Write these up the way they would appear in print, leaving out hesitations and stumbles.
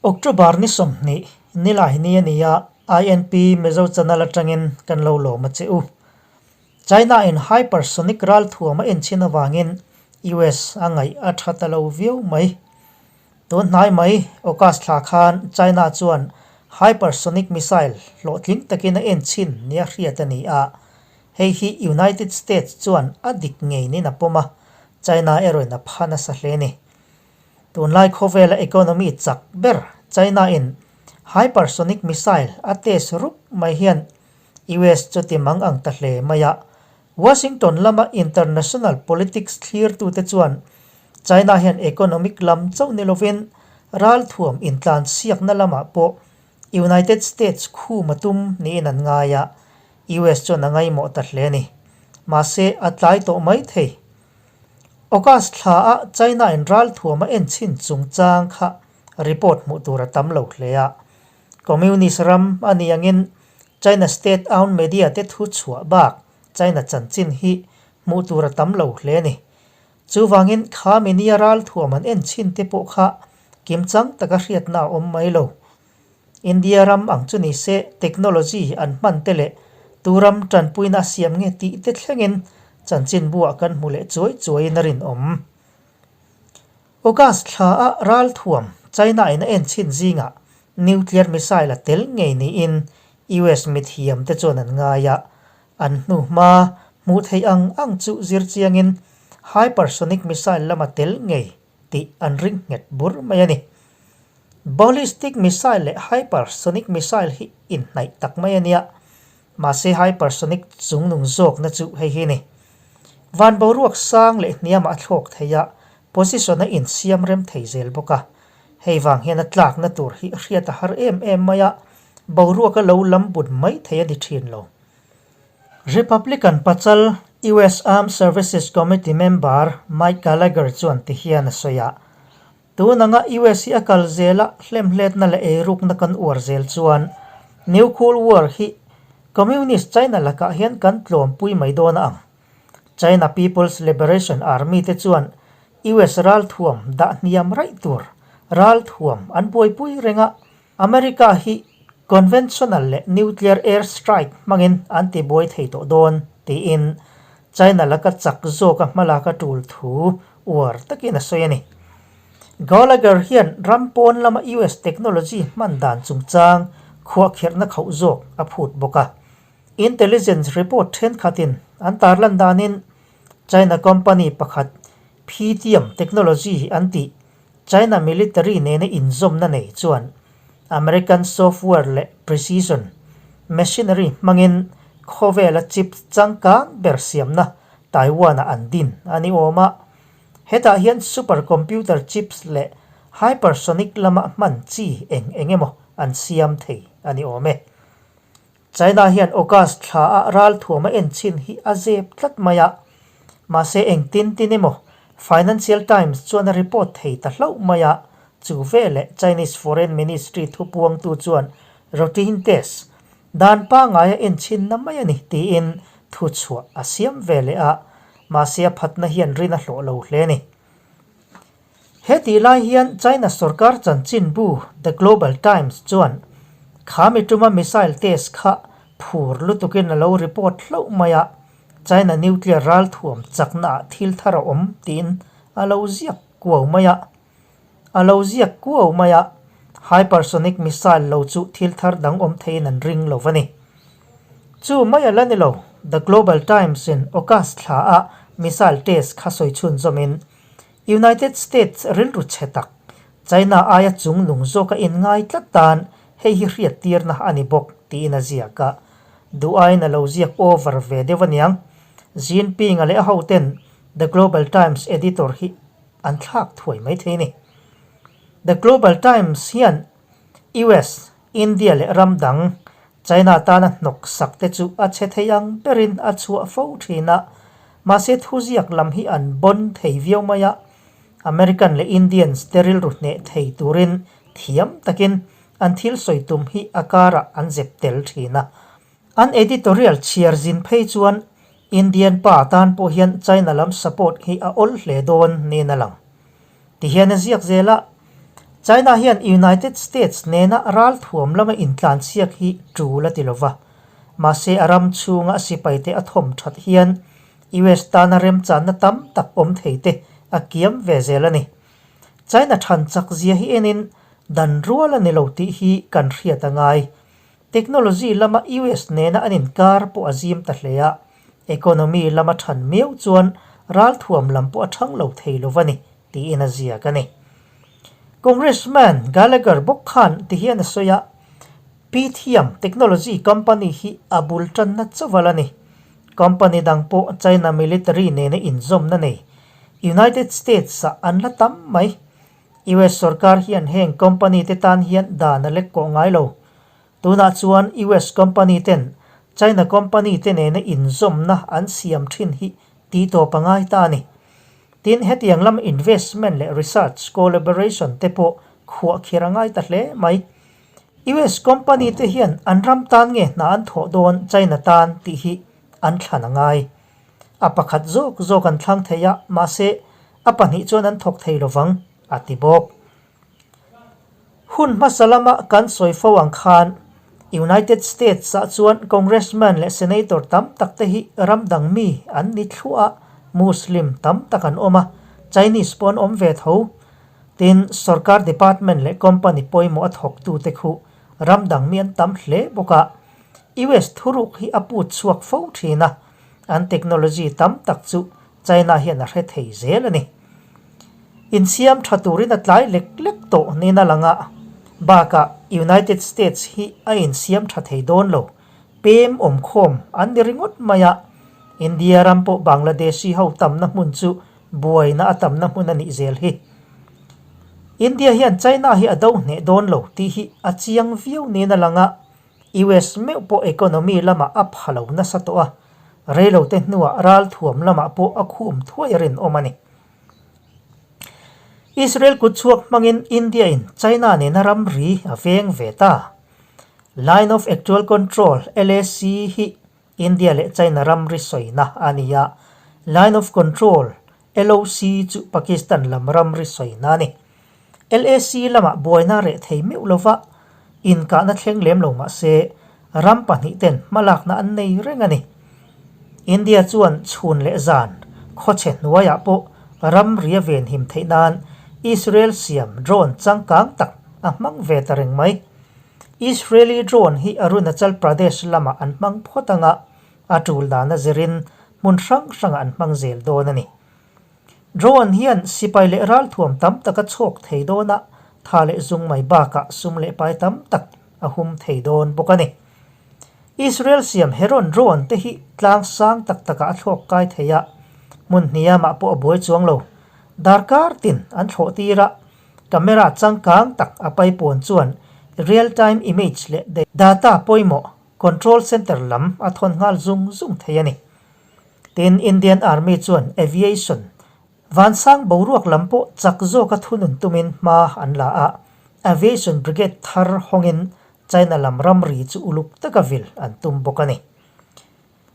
October ni 20 nilai ni a ni a, INP Mizo channel atangin kan lo lawm a che u. China in hypersonic ralthuam a enchhin avangin US a ngaih a tha ta lo viau mai. Tun hnai mai August thla khan China chuan hypersonic missile hlawhtling takin a enchhin nia hriat a ni a, hei hi United States chuan a dik ngeinin a pawm a, China erawhin a pha nasa hle a ni. Tunlai khawvela economy chak ber China in hypersonic missile a test rup mai hian US chu ti mang ang ta hle mai a. Washington lama international politics thlirtute chuan China hian economic lam chauh ni lovin ralthuam intlansiakna lamah pawh United States khum a tum niin an ngai a, US chuan a ngaihmawh ta hle a ni. Mahse, a tlai tawh mai thei. August thla a China in ralthuam a enchhin chungchang kha report hmuh tur a tam lo hle a. Communist ram a ni angin China state owned media te thu chhuah bak China chanchin hi hmuh tur a tam lo hle a ni. Chuvangin kha minia ralthuam an enchhin te pawh kha kimchang taka hriatna a awm mai lo. India ram ang chu ni se technology an hman te leh tu ram tanpuina a siam nge tih te thlengin chanchinbuah kan hmu leh chuai chuaiin a rinawm. August thla a ralthuam China in a enchhin zingah nuclear missile a tel ngei niin US mithiam te chuan an ngai a, an hnuhma hmuh theih ang ang chu zir chiangin hypersonic missile lama tel ngei tih an ring nghet bur mai a ni. Ballistic missile leh hypersonic missile hi inhnaih tak mai a nia, mahse hypersonic chungnung zawkna chu hei hi a ni. Van boruak sang leh hniamah a thlawk thei a, position a insiam rem thei zel bawk a. Hei vang hian a tlakna tur hi hriat a har em em mai a, boruak a lo lam but mai thei a ni thin lo. Republican pachal US Armed Services Committee member Mike Gallagher chuan ti hian a sawi a, Tun anga US hi a kal zel a, hlemhletna leh eirukna kan uar zel chuan New Cold War hi Communist China lakah hian kan tlawmpui mai dawn a ang. China People's Liberation Army te chuan US ralthuam dah hniam raih tur ralthuam an buaipui reng a, America hi conventional leh nuclear air strike hmangin an tibuai thei tawh dawn tiin China laka chak zawka hmalak a tul thu uar takin a sawi a ni. Gallagher hian ram pawn lama US technology hman dan chungchang khuahkherhna khauh zawk a phut bawk a. Intelligence report thenkhatin an tarlan danin China company pakhat Phytium Technology an tih China military nena inzawmna nei chuan American software leh precision machinery hmangin khawvela chips changkang ber siamna Taiwan-ah an din a ni awm a. Hetah hian super computer chips leh hypersonic lama hman chi eng eng emaw an siam thei a ni awm e. China hian August thla a ralthuam a enchhin hi a zep tlat mai a, mahse engtin tin emaw Financial Times chuan a report thei ta hlauh mai a, chu veleh Chinese Foreign Ministry thupuangtu chuan routine test, dan pangngai a enchhinna mai a ni tiin thuchhuah a siam ve leh a, mahse a phatna hian rin a hlawh lo hle a ni. He tih lai hian China sorkar chanchinbu The Global Times chuan kha mi tuma missile test kha phur lutukin a lo report hlauh mai a, China nuclear ralthuam chaknaah thil thar a awm tiin a lo ziak kuau mai a. A lo ziak kuau mai a, hypersonic missile lo chu thil thar dang awm theiin an ring lo va ni. Chu mai a la ni lo, The Global Times in August thla a missile test kha sawi chhunzawmin United States rilru chhe tak, China aia chungnung zawka inngai tlat tan hei hi hriattirna a ni bawk tiin a ziak a. Duh aiin a lo ziak over ve deuh aniang. Jinping-a leh a hoten The Global Times editor hi an thlak thuai mai thei a ni. The Global Times hian US, India leh ram dang, China tana hnawk sak te chu a chhe thei ang berin a chhuah fo thin a, mahse thuziak lam hi an bawn thei viau mai a, American leh Indians te rilru hneh thei turin thiam takin an thil sawi tum hi a karah an zep tel thin a. An editorial chhiar zin phei chuan Indian pa tan pawh hian China lam support hi a awl hle dawn niin a lang. Tihian a ziak zel a. China hian United States nena ralthuam lama intlanchhiak hi tul a ti lo va, mahse a ram chhunga a sipaite a thawm that hian US tana remchanna tam tak awm thei te a kiam ve zel a ni. China than chak zia hi enin dan rual a ni lo tih hi kan hriat a ngai. Technology lama US nena an inkar pawh a zim ta hle a, economy lama than miau chuan ralthuam lam pawh a thang lo thei lo va ni tiin a ziak a ni. Congressman Gallagher bawk khan ti hian a sawi a, Pythium Technology company hi a bul tanna chauh a ni. Company dang pawh China military nena inzawmna nei United States-ah an la tam mai. US sorkar hian heng company te tan hian dan a lek kawh ngai lo. Tunah chuan US company ten China company te nena inzawmna an siam thin hi tih tawp a ngai ta a ni. Tin, hetiang lam investment leh research collaboration te pawh khuah kher a ngai ta hle mai. US company te hian an ram tan nge hna an thawh dawn China tan tih hi an thlan a ngai. A pakhat zawk zawk an thlang thei a, mahse a pahnih chuan an thawk thei lovang, a ti bawk. Hun hmasa lama kan sawi fo ang khan United States-ah chuan Congressman leh Senator tam tak te hi ram dang mi an ni thluah a, Muslim tam tak an awm a, Chinese pawh an awm ve tho. Tin, sorkar department leh company pawimawh a thawktute khu ram dang mi an tam hle bawk a. US thuruk hi a put chhuak fo thin a, an technology tam tak chu China hian a hre thei zel a ni. Insiam tha turin a tlai lek lek tawh niin a lang a, bakah United States hi a insiam tha thei dawn lo, pem awmkhawm an ni ringawt mai a, India ram pawh Bangladeshi ho tamna hmun chu buaina a tamna hmun a nih zel hi. India hian China hi a do hneh dawn lo tih hi a chiang viau niin a lang a, US meuh pawh economy lamah a pha lo nasa tawh a, reilote hnuah ralthuam lamah pawh a khum thuai a rinawm a ni. Israel kutchhuak hmangin India-in China nena ramri a veng ve ta. Line of Actual Control, LAC, hi India leh China ramri sawina a ni a, Line of Control, LOC, chu Pakistan lam ramri sawina a ni. LAC lamah buaina reh thei meuh lova inkahna thleng lem lo mah se, ram pahnih ten hmalakna an nei reng a ni. India chuan chhun leh zan khawchhe hnuaiah pawh ramri a venhim theih nan Israel siam drone changkang tak a hmang ve ta reng mai. Israeli drone hi Arunachal Pradesh lamah an hmang phawt anga a tul dana zirin hmun hrang hrangah an hmang zel dawn a ni. Drone hian sipai leh ralthuam tam tak a chhawk thei dawn a, tha leh zung mai bakah sum leh pai tam tak a hum thei dawn bawk a ni. Israel siam Heron drone te hi tlang sang tak takah a thlawk kai thei a, hmun hniamah pawh a buai chuang lo. Darkar tin an thlawh tir a, camera changkang tak a paipawn chuan real time image leh data pawimawh control center lam a thawn nghal zung zung thei a ni. Tin, Indian Army chuan aviation, vansang boruak lam pawh chak zawka thunun tumin hma an la a, Aviation Brigade thar hawngin China lam ramri chu uluk taka vil an tum bawk a ni.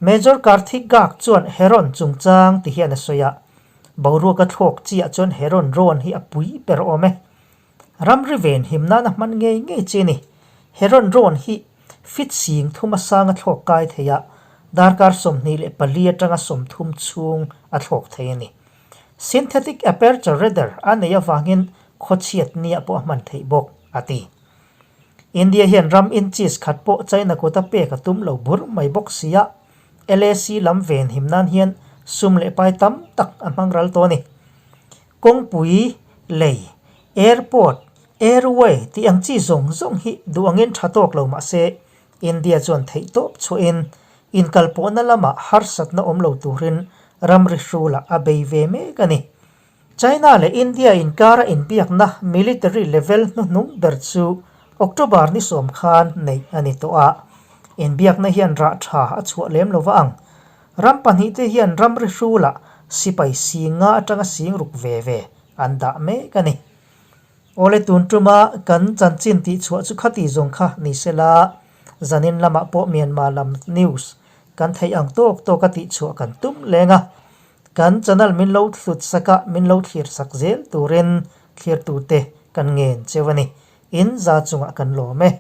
Major Karthik Garg chuan Heron chungchang ti hian a sawi a, boruaka thlawk chiah chuan Heron drone hi a pui ber awm e. Ramri ven him nana hman ngei ngei chi a ni. Heron drone hi fit sing thum a sang a thlawk kai thei a, darkar 24 atanga 30 chhung a thlawk thei a ni. Synthetic aperture radar a neih avangin khawchhiat nia pawh a hman theih bawk, a ti. India hian ram inches khat pawh China kuta pek a tum lo bur mai bawk si a, LAC lam ven him nan hian sum leh pai tam tak a hmang ral tawh a ni. Kawngpui, lei, airport, airway tih ang chi zawng zawng hi duh angin tha tawk lo mah se, India chuan theihtawp chhuahin inkalpawhna lamah harsatna awm lo turin ramri hrulah a bei ve mek a ni. China leh India inkara inbiakna military level hnuhnung ber chu October ni sawm khan neih a ni tawh a, inbiakna hian rah tha a chhuah lem lo va ang. Ram pahnihte hian ramri hrulah sipai singa atanga sing ruk ve ve an dah mek a ni. Awle tun tuma kan chanchin tih chhuah chu khati zawng kha ni sela, zanin lamah pawh Myanmar lam news kan theih ang tawk tawka tih chhuah kan tum leng a. Kan channel min lo thlut sak a, min lo thlir sak zel turin thlirtute. kan ngen cheu a ni. In za chungah kan lawm e.